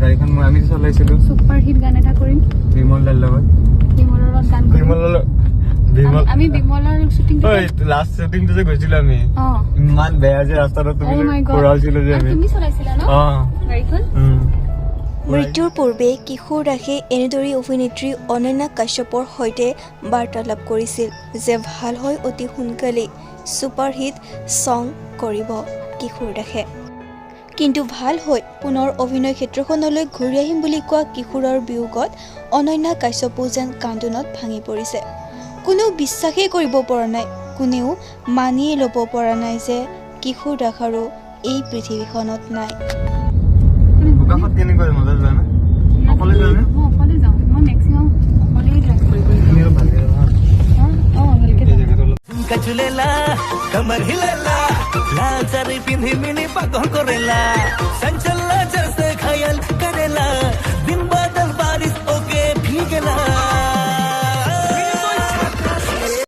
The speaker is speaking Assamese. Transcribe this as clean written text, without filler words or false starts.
গাড়ীখন মই আমি যে চলাইছিলো। ছুপাৰ হিট গান এটা কৰিম। বিমল দাৰ লগত। বিমলৰ লগত গান কৰিম। বিমলৰ বিমল আমি বিমলৰ শ্বুটিং। ঐ, লাষ্ট শ্বুটিংটো যে গৈছিলো আমি, ইমান বেয়া যে ৰাস্তাটো, তুমি Oh যে my God. ঘূৰাইছিলো যে আমি। তুমি চলাইছিলা ন গাড়ীখন? উম। মৃত্যুৰ পূৰ্বে কিশোৰ দাসে এনেদৰেই অভিনেত্ৰী অনন্যা কাশ্যপৰ সৈতে বাৰ্তালাপ কৰিছিল যে ভাল হৈ অতি সোনকালেই ছুপাৰহিট ছং কৰিব কিশোৰ দাসে। কিন্তু ভাল হৈ পুনৰ অভিনয় ক্ষেত্ৰখনলৈ ঘূৰি আহিম বুলি কোৱা কিশোৰৰ বিয়োগত অনন্যা কাশ্যপো যেন কান্দোনত ভাঙি পৰিছে। কোনেও বিশ্বাসেই কৰিব পৰা নাই, কোনেও মানিয়ে ল'ব পৰা নাই যে কিশোৰ দাস আৰু এই পৃথিৱীখনত নাই। বোকাখাত কেনেকুৱা মজা যোৱা না? অকলে যোৱা নে? মই অকলে যাওঁ। মই মেক্সিমাম অকলেই ড্ৰাইভ কৰি কৰি তুমি যাওঁ। অলপ ভালকে যাবা। অঁ, ভালকে এই যাওঁ। জেগাটো অলপ ঝুমকা ঝুলেলা, কমর হিলেলা, লাল শাড়ি পিন্ধি মিনি পাগল করেলা, চঞ্চল নজর সে ঘায়ল করেলা।